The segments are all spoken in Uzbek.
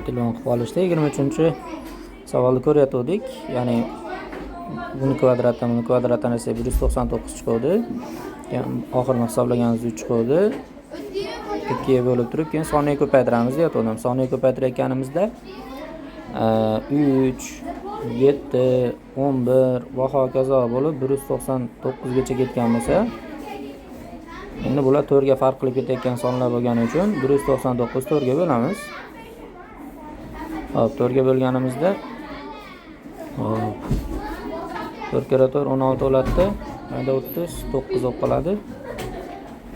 Telefon qilib olishdi. 23-savolni ko'rayotgandik. Ya'ni buni kvadratdan, buni kvadratdan esa 199 chiqadi. Keyin oxirini hisoblaganimizda 3 chiqadi. 2 ga bo'lib turib, keyin soniga ko'paytiramiz deyotgandim. Soniga ko'paytirayotganimizda 3, 7, 11 va hokazo bo'lib 199 gacha ketgan bo'lsa, endi bular 4 ga farq qilib ketayotgan sonlar bo'lgani uchun 199 4 ga bo'lamiz. Hop, 4 ga bo'lganimizda, hop, 4 karra 4 16 bo'ladi. Mayda 39 bo'lib qoladi.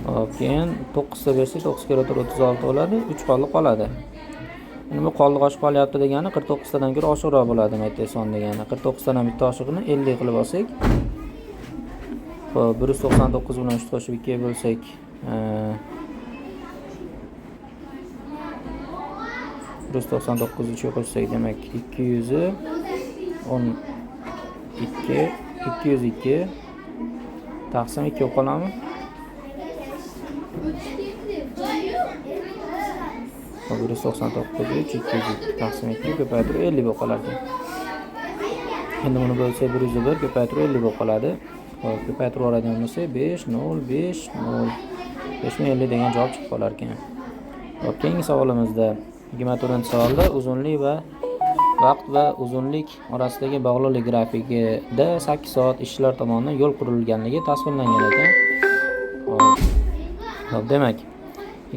Hop, keyin 9 ta bersak 9 karra 4 36 bo'ladi, 3 qoldiq qoladi. Endi bu qoldiq oshib qolyapti degani 49 tadan ko'ra oshiqroq bo'ladi mayda son degani. 49 tadan bitta oshig'ini 50 qilib olsak, hop, 199 bilan 3 qo'shib 2 ga bo'lsak, 199 3 ga qo'shsak, demak 212, 202 taqsim 2 bo'lib qoladimi? Hop, 199 3 202 taqsim 2 ko'paytirib 50 bo'lib qolar ekan. Endi buni bo'lsak 101 ko'paytirib 50 bo'lib qoladi. Hop, ko'paytirib yuboradigan bo'lsak 5 0 5 0 5050 degan javob chiqib qolar ekan. Hop, keyingi savolimizda 24-savolda uzunlik va vaqt va uzunlik orasidagi bog'liqlik grafikida 8 soat ishchilar tomonidan yo'l qurilganligi tasvirlangan ekan. Hop, demak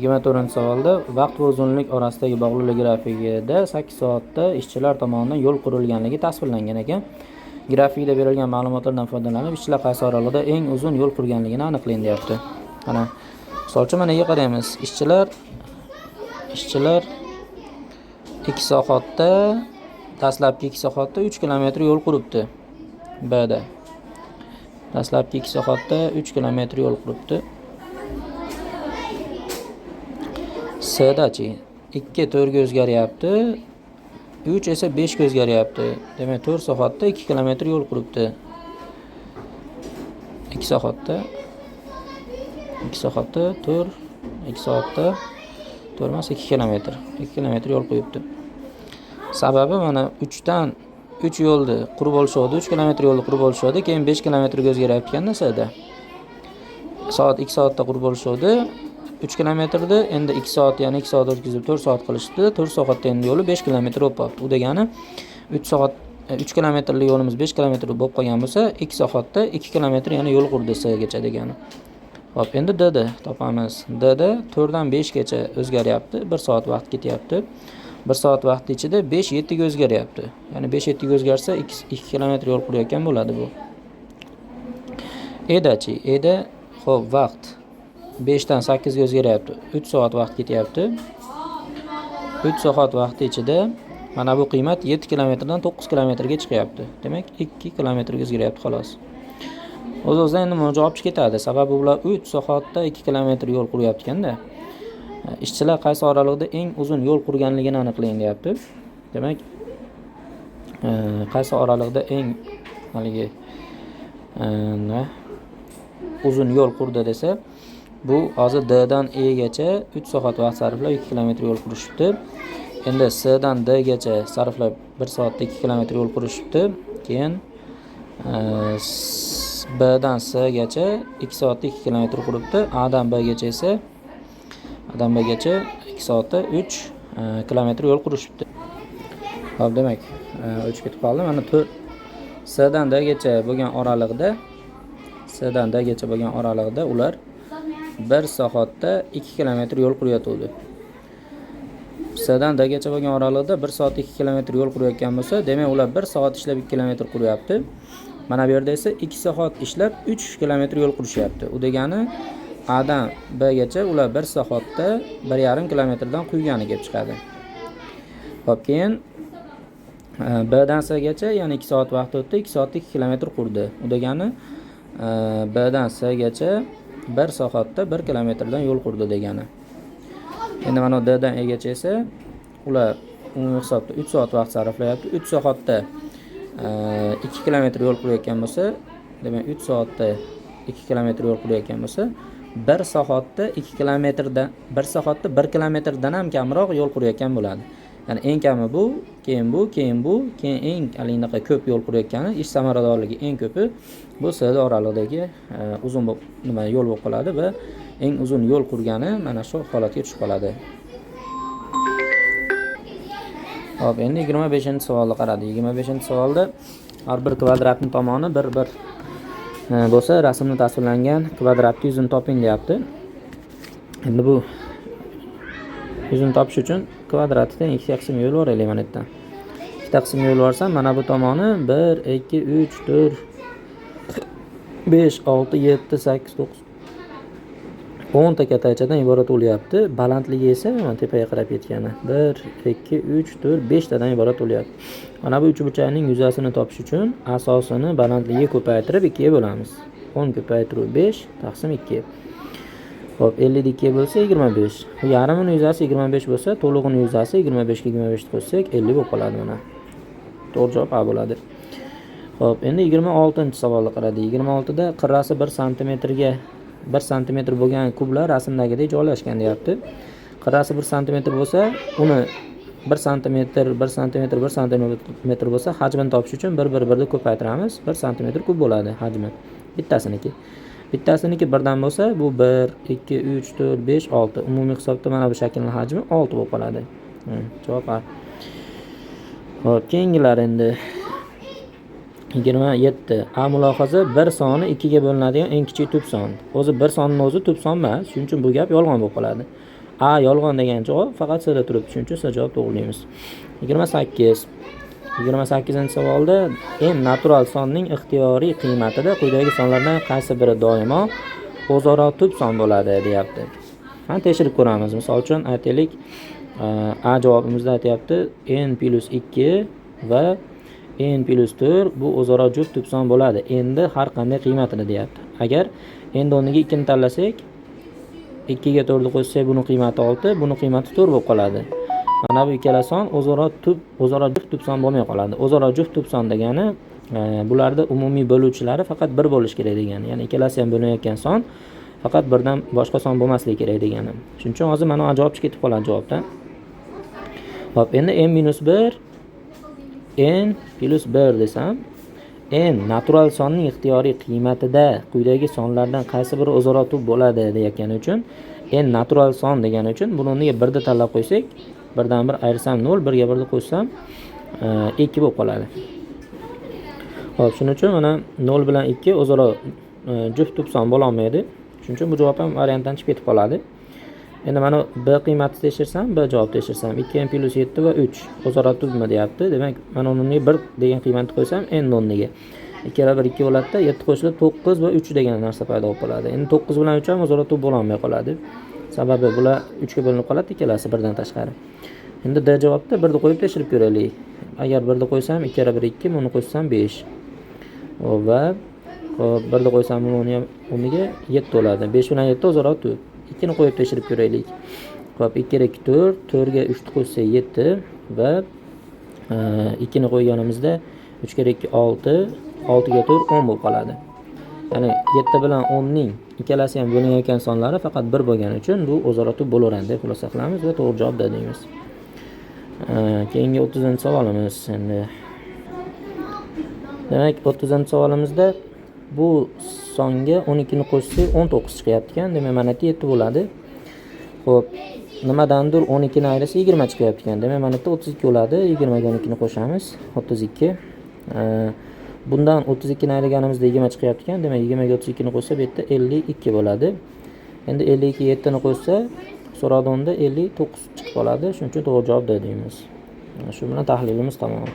24-savolda vaqt va uzunlik orasidagi bog'liqlik grafikida 8 soatda ishchilar tomonidan yo'l qurilganligi tasvirlangan ekan. Grafikda berilgan ma'lumotlardan foydalanib ishchilar qaysi oraliqda eng uzun yo'l qurganligini aniqlang deyapti. Mana misol uchun mana yerga qaraymiz. Ishchilar 2 soatda, dastlabki 2 soatda 3 kilometr yo'l quribdi. Bda. Dastlabki 2 soatda 3 kilometr yo'l quribdi. S'dachi 2 4 ga o'zgaryapti. 3 esa 5 ga o'zgaryapti. Demak 4 soatda 2 kilometr yo'l quribdi. 2 soatda 2 soatda 4, 2 soatda 4 emas 2 kilometr. 2 kilometr yo'l qo'yibdi. Sababi mana 3 dan 3 yo'lni qurib olishadi, 3 kilometr yo'lni qurib olishadi, keyin 5 kilometrga o'zgaryapti ekanda S'da. Soat 2 soatda qurib olishadi. 3 kilometrda, endi 2 soat, ya'ni 2 soat o'tkazib 4 soat qilishdi. 4 soatda endi yo'li 5 kilometr bo'lib qolibdi. U degani 3 soat 3 kilometrlik yo'limiz 5 kilometr bo'lib qolgan bo'lsa, 2 soatda 2 kilometr yana yo'l qurdi S'gacha degani. Hop, endi D'da topamiz. D'da 4 dan 5 gacha o'zgaryapti. 1 soat vaqt ketyapti. 1 soat vaqt ichida 5 7 ga o'zgaryapti. Ya'ni 5 7 ga o'zgarsa 2 kilometr yo'l qurayotgan bo'ladi bu. Edachi, Eda xo'p, vaqt 5 dan 8 ga o'zgaryapti. 3 soat vaqt ketyapti. 3 soat vaqt ichida mana bu qiymat 7 kilometrdan 9 kilometrga chiqyapti. Demak, 2 kilometrga o'zgaryapti xolos. O'z-o'zidan endi buni javob chiqib ketadi. Sababi ular 3 soatda 2 kilometr yo'l quryapti ekanda. Ishchilar qaysi oraliqda eng uzun yo'l qurganligini aniqlang deyapti. Demak, qaysi oraliqda eng haligi nima uzun yo'l qurdi desa, bu hozir D dan E gacha 3 soat vaqt sarflab 2 kilometr yo'l qurishibdi. Endi S dan D gacha sarflab 1 soatda 2 kilometr yo'l qurishibdi. Keyin B dan S gacha 2 soatda 2 kilometr quribdi. A dan B gacha esa A dan B gacha 2 soatda 3 kilometr yo'l qurishibdi. Hop, demak, o'chib ketib qoldi. Mana S dan D gacha bo'lgan oraliqda, S dan D gacha bo'lgan oraliqda ular 1 soatda 2 kilometr yo'l qurayotdi. S dan D gacha bo'lgan oraliqda 1 soatda 2 kilometr yo'l qurayotgan bo'lsa, demak ular 1 soat ishlab 2 kilometr quryapti. Mana bu yerda esa 2 soat ishlab 3 kilometr yo'l qurishyapti. U degani A dan B gacha ular 1 soatda 1,5 kilometrdan quygani kelib chiqadi. Hop, keyin B dan S gacha yana 2 soat vaqt o'tdi, 2 soatda 2 kilometr qurdi. U degani B dan S gacha 1 soatda 1 kilometrdan yo'l qurdi degani. Endi mana D dan E gacha esa ular umumiy hisobda 3 soat vaqt sarflayapti. 3 soatda 2 kilometr yo'l qurayotgan bo'lsa, demak 3 soatda 2 kilometr yo'l qurayotgan bo'lsa, 1 soatda 2 kilometrdan, 1 soatda 1 kilometrdan ham kamroq yo'l qurayotgan bo'ladi. Ya'ni eng kami bu, keyin bu, keyin bu, keyin eng haligi ko'p yo'l qurayotgani, ish samaradorligi eng ko'pi bu CD oralig'idagi uzun nima yo'l bo'lib qoladi va eng uzun yo'l qurgani mana shu holatga tushib qoladi. Xo'p, endi 25-savolni qaradik. 25-savolda har bir kvadratning tomoni bir-bir bo'lsa, rasmda tasvirlangan kvadratning yuzini toping deyapti. Endi bu yuzini topish uchun kvadratni teng ikkita qismga bo'lib yuboraylik mana bu yerdan. Ikkita qismga bo'lib yuborsam, mana bu tomoni 1, 2, 3, 4, 5, 6, 7, 8, 9, 10 ta katakchadan iborat bo'lyapti. Balandligi esa mana tepaga qarab ketgani 1, 2, 3, 4, 5 tadan iborat bo'lyapti. Mana bu uchburchakning yuzasini topish uchun asosini balandligiga ko'paytirib 2 ga bo'lamiz. 10 ko'paytiruv 5 taqsim 2. Xo'p, 50 2 bo'lsa 25. Bu yarmini yuzasi 25 bo'lsa, to'lig'ini yuzasi 25 ga 25 ni qo'shsak 50 bo'lib qoladi mana. To'g'ri javob A bo'ladi. Xo'p, endi 26-savolni qaradik. 26 da qirrasi 1 santimetrga 1 santimetr bo'lgan kublar rasmdagidek joylashgan deyapti. Qirrasi 1 santimetr bo'lsa, uni 1 santimetr, 1 santimetr, 1 santimetr bo'lsa, hajmini topish uchun 1 1 1 ni ko'paytiramiz. 1 santimetr kub bo'ladi hajmi. Bittasiniki. Bittasiniki birdan bo'lsa, bu 1, 2, 3, 4, 5, 6. Umumiy hisobda mana bu shaklning hajmi 6 bo'lib qoladi. Javob A. Xo'p, keyingilar endi 27. A mulohaza bir soni 2 ga bo'linadigan eng kichik tub son. O'zi bir sonning o'zi tub son emas. Shuning uchun bu gap yolg'on bo'lib qoladi. A yolg'on degan javob faqat C da turibdi. Shuning uchun C javob to'g'ri deymiz. 28. 28-savolda n natural sonning ixtiyoriy qiymatida quyidagi sonlardan qaysi biri doimo o'zaro tub son bo'ladi deyapti. Mana tekshirib ko'ramiz. Misol uchun aytaylik, A javobimizda aytyapti n plus 2 va n plus 4 bu o'zaro juft tub son bo'ladi. Endi har qanday qiymatida deyapti. Agar n o'rniga 2 ni tanlasak, 2 ga 4 ni qo'shsak, buni qiymati 6, buni qiymati 4 bo'lib qoladi. Mana bu ikkala son o'zaro juft tub son bo'lmay qoladi. O'zaro juft tub son degani bularda umumiy bo'luvchilari faqat 1 bo'lishi kerak degani. Ya'ni ikkalasi ham bo'linayotgan son faqat birdan boshqa son bo'lmasligi kerak degani. Shuning uchun hozir mana javob chiqib ketib qoladi javobdan. Xo'p, endi n minus 1 n plus 1 desam, n natural sonning ixtiyoriy qiymatida quyidagi sonlardan qaysi biri o'zaro tub bo'ladi deyotgani uchun n natural son degani uchun buni o'rniga 1 ni tanlab qo'ysak, 1dan 1 ayirsam 0, 1 ga 1 ni qo'shsam 2 bo'lib qoladi. Xo'p, shuning uchun mana 0 bilan 2 o'zaro juft tub son bo'la olmaydi. Shuning uchun bu javob ham variantdan chiqib ketib qoladi. Endi mana b qiymatini tekshirsam, b javob tekshirsam 2n plus 7 va 3 o'zaro tubmi deyapti. Demak, mana o'rniga 1 degan qiymatni qo'ysam n o'rniga 2 kara 1 2 bo'ladida, 7 qo'shilib 9 va 3 degan narsa paydo bo'lib qoladi. Endi 9 bilan 3 ham o'zaro tub bo'la olmay qoladi. Sababi bular 3 ga bo'linib qoladi, ikkalasi birdan tashqari. Endi D javobda 1 ni qo'yib tekshirib ko'raylik. Agar 1 ni qo'ysam 2 kara 1 2, buni qo'shsam 5. Va xo'p, 1 ni qo'ysam buni ham o'rniga 7 bo'ladi. 5 bilan 7 o'zaro tub. 2 ni qo'yib tekshirib ko'raylik. Xo'p, 2 kara 2 4, 4 ga 3 ni qo'shsak 7 va 2 ni qo'yganimizda 3 kara 2 6, 6 ga 4 10 bo'lib qoladi. Ya'ni 7 bilan 10 ning ikkalasi ham bo'linayotgan sonlari faqat 1 bo'lgani uchun bu o'zaro tub bo'laveradi deb xulosa qilamiz va to'g'ri javob D deymiz. Keyingi 30-savolimiz endi. Demak, 30-savolimizda bu songa 12 ni qo'shsak 19 chiqyapti ekan. Demak, mana bu 7 bo'ladi. Xo'p, nimadandir 12 ni ayirsa 20 chiqyapti ekan. Demak, mana bu 32 bo'ladi. 20 ga 12 ni qo'shamiz. 32. Bundan 32 ni ayirganimizda 20 chiqyapti ekan. Demak, 20 ga 32 ni qo'shsa bu yerda 52 bo'ladi. Endi 52 7 ni qo'shsa so'rovda 59 chiqib qoladi. Shuning uchun to'g'ri javob D deymiz. Shu bilan tahlilimiz tamom.